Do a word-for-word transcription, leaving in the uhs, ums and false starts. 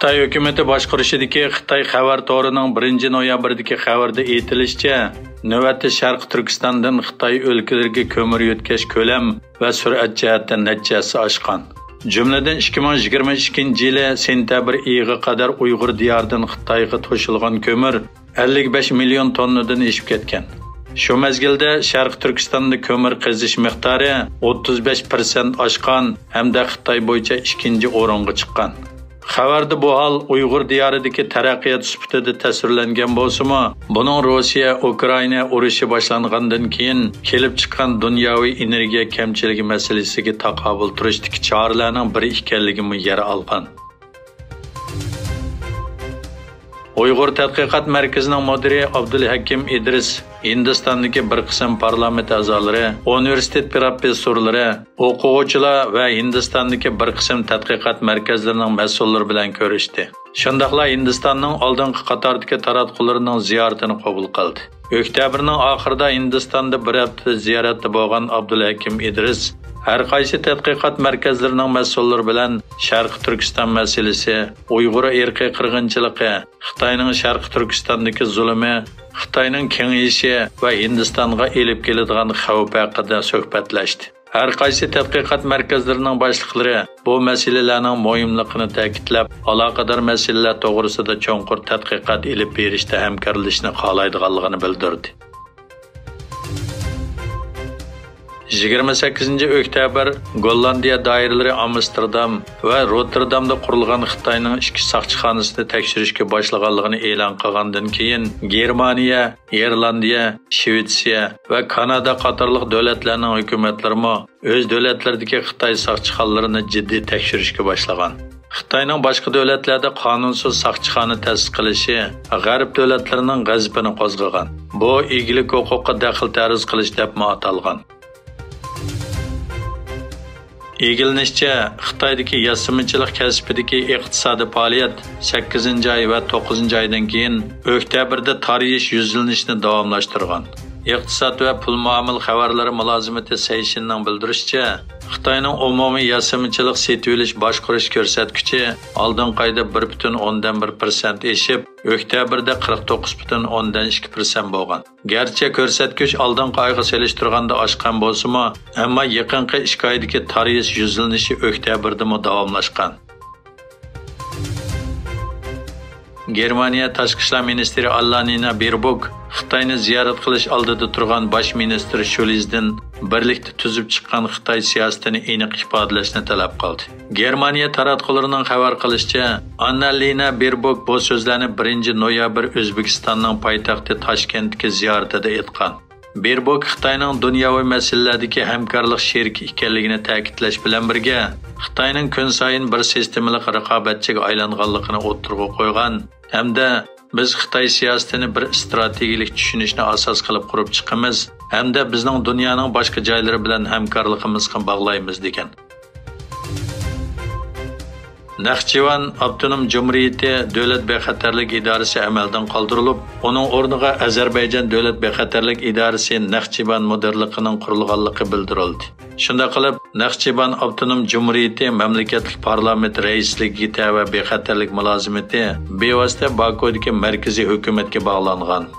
خىتاي ھۆكۈمىتى باشقۇرۇشىدىكى خىتاي خەۋەر تورىنىڭ بىرىنچى نويابىردىكى خەۋىرىدە ئېيتىلىشىچە، نۆۋەتتە شەرقىي تۈركىستاندىن خىتاي ئۆلكىلىرىگە كۆمۈر يۆتكەش كۆلەم ۋە سۈرئەت جەھەتتە نەچچە ھەسسە ئاشقان. جۈملىدىن، ئىككى مىڭ يىگىرمە ئىككىنچى يىلى سېنتەبىر ئېيىغا قەدەر ئۇيغۇر دىيارىدىن خىتايغا توشۇلغان كۆمۈر ئەللىك بەش مىليون توننىدىن ئېشىپ كەتكەن. شۇ مەزگىلدە شەرقىي تۈركىستاندا كۆمۈر قېزىش مىقدارى ئوتتۇز بەش پىرسەنت ئاشقان ھەمدە خىتاي بويىچە ئىككىنچى ئورۇنغا چىققان. خەۋەردە بۇ ھال ئۇيغۇر دىيارىدىكى تەرەققىيات سۈپىتىدە تەسۋىرلەنگەن بولسىمۇ، بۇنىڭ روسىيە-ئۇكرائىنا ئۇرۇشى باشلانغاندىن كېيىن كېلىپ چىققان دۇنياۋى ئېنېرگىيە كەمچىلىكى مەسىلىسىگە تاقابىل تۇرۇشتىكى چارىلەرنىڭ بىرى ئىكەنلىكىمۇ يەر ئالغان. ئۇيغۇر تەتقىقات مەركىزىنىڭ مۇدىرى ئابدۇلھەكىم ئىدرىس ھىندىستاندىكى بىر قىسىم پارلامېنت ئەزالىرى، ئۇنىۋېرسىتېت پروفېسسورلىرى، ئوقۇغۇچىلار ۋە ھىندىستاندىكى بىر قىسىم تەتقىقات مەركەزلىرىنىڭ مەسئۇللىرى بىلەن كۆرۈشتى. شۇنداقلا ھىندىستاننىڭ ئالدىنقى قاتاردىكى تاراتقۇلىرىنىڭ زىيارىتىنى قوبۇل قىلدى. ئۆكتەبىرنىڭ ئاخىرىدا ھىندىستاندا بىر ھەپتە زىيارەتتە بولغان ئابدۇلھەكىم ئىدرىس ھەر قايسى تەتقىقات مەركەزلىرىنىڭ مەسئۇللىرى بىلەن شەرقىي تۈركىستان مەسىلىسى، ئۇيغۇر ئىرقىي قىرغىنچىلىقى، خىتاينىڭ شەرقىي تۈركىستاندىكى زۇلۇمى، خىتاينىڭ كېڭىيىشى ۋە ھىندىستانغا ئېلىپ كېلىدىغان خەۋپ ھەققىدە سۆھبەتلەشتى. ھەر قايسى تەتقىقات مەركەزلىرىنىڭ باشلىقلىرى بۇ مەسىلىلەرنىڭ مۇھىملىقىنى تەكىتلەپ، ئالاقىدار مەسىلىلەر توغرىسىدا چوڭقۇر تەتقىقات ئېلىپ بېرىشتا ھەمكارلىشىشنى خالايدىغانلىقىنى بىلدۈردى. يىگىرمە سەككىزىنچى ئۆكتەبىر گوللاندىيە دائىرىلىرى ئامستېردام ۋە روتتېردامدا قۇرۇلغان خىتاينىڭ ئىككى ساقچىخانىسىنى تەكشۈرۈشكە باشلىغانلىقىنى ئېلان قىلغاندىن كېيىن، گېرمانىيە، ئىرلاندىيە، شىۋېتسىيە ۋە كانادا قاتارلىق دۆلەتلەرنىڭ ھۆكۈمەتلىرىمۇ ئۆز دۆلەتلىرىدىكى خىتاي ساقچىخانىلىرىنى جىددىي تەكشۈرۈشكە باشلىغان. خىتاينىڭ باشقا دۆلەتلەردە قانۇنسىز ساقچىخانا تەسىس قىلىشى غەرب دۆلەتلىرىنىڭ غەزىپىنى قوزغىغان. بۇ ئىگىلىك ھوقۇقىغا دەخلى تەرۇز قىلىش دەپمۇ ئاتالغان. ئىگىلىنىشىچە، خىتايدىكى ياسىمىچىلىق كەسپىدىكى ئىقتىسادىي پائالىيەت سەككىزىنچى ئاي ۋە توققۇزىنچى ئايدىن كېيىن ئۆكتەبىردە تارىيىش يۈزلىنىشىنى داۋاملاشتۇرغان. ئىقتىساد ۋە پۇل مۇئامىلە خەۋەرلىرى مۇلازىمىتى سەيشىننىڭ بىلدۈرۈشىچە، خىتاينىڭ ئومۇمىي ياسىمىچىلىق سېتىۋېلىش باشقۇرۇش كۆرسەتكۈچى ئالدىنقى ئايدا بىر پۈتۈن ئوندىن بىر پىرسەنت ئېشىپ، ئۆكتەبىردە قىرىق توققۇز پۈتۈن ئوندىن ئىككى پىرسەنت بولغان. گەرچە كۆرسەتكۈچ ئالدىنقى ئايغا سېلىشتۇرغاندا ئاشقان بولسىمۇ، ئەمما يېقىنقى ئىككى ئايدىكى تارىيىش يۈزلىنىشى ئۆكتەبىردىمۇ داۋاملاشقان. گېرمانىيە تاشقى ئىشلار مىنىستىرى ئاللانىنا بېربوك خىتاينى زىيارەت قىلىش ئالدىدا تۇرغان باش مىنىستىر شولزدىن بىرلىكتە تۈزۈپ چىققان خىتاي سىياسىتىنى ئېنىق ئىپادىلەشنى تەلەپ قىلدى. گېرمانىيە تاراتقۇلىرىنىڭ خەۋەر قىلىشىچە، ئاننالىنا بېربوك بۇ سۆزلەرنى بىرىنچى نويابىر ئۆزبېكىستاننىڭ پايتەختى تاشكەنتتىكى زىيارىتىدە ئېيتقان. بېربوك خىتاينىڭ دۇنياۋى مەسىلىلەردىكى ھەمكارلىق شېرىكى ئىكەنلىكىنى تەكىتلەش بىلەن بىرگە، خىتاينىڭ كۈنسايىن بىر سىستېمىلىق رىقابەتچىگە ئايلانغانلىقىنى ئوتتۇرىغا قويغان ھەمدە بىز خىتاي سىياسىتىنى بىر ئىستراتېگىيەلىك چۈشىنىشنى ئاساس قىلىپ قۇرۇپ چىقىمىز ھەمدە بىزنىڭ دۇنيانىڭ باشقا جايلىرى بىلەن ھەمكارلىقىمىزغا باغلايمىز، دېگەن. نەخچىۋان ئاپتونوم جۇمھۇرىيىتى دۆلەت بىخەتەرلىك ئىدارىسى ئەمەلدىن قالدۇرۇلۇپ، ئۇنىڭ ئورنىغا ئەزەربەيجان دۆلەت بىخەتەرلىك ئىدارىسى نەخچىۋان مۇدىرلىقىنىڭ قۇرۇلغانلىقى بىلدۈرۈلدى. شۇنداق قىلىپ، نەخچىۋان ئاپتونوم جۇمھۇرىيىتى مەملىكەتلىك پارلامېنت رەئىسلىكىگە تەۋە بىخەتەرلىك مۇلازىمىتى بىۋاسىتە باكۇدىكى مەركىزىي ھۆكۈمەتكە باغلانغان.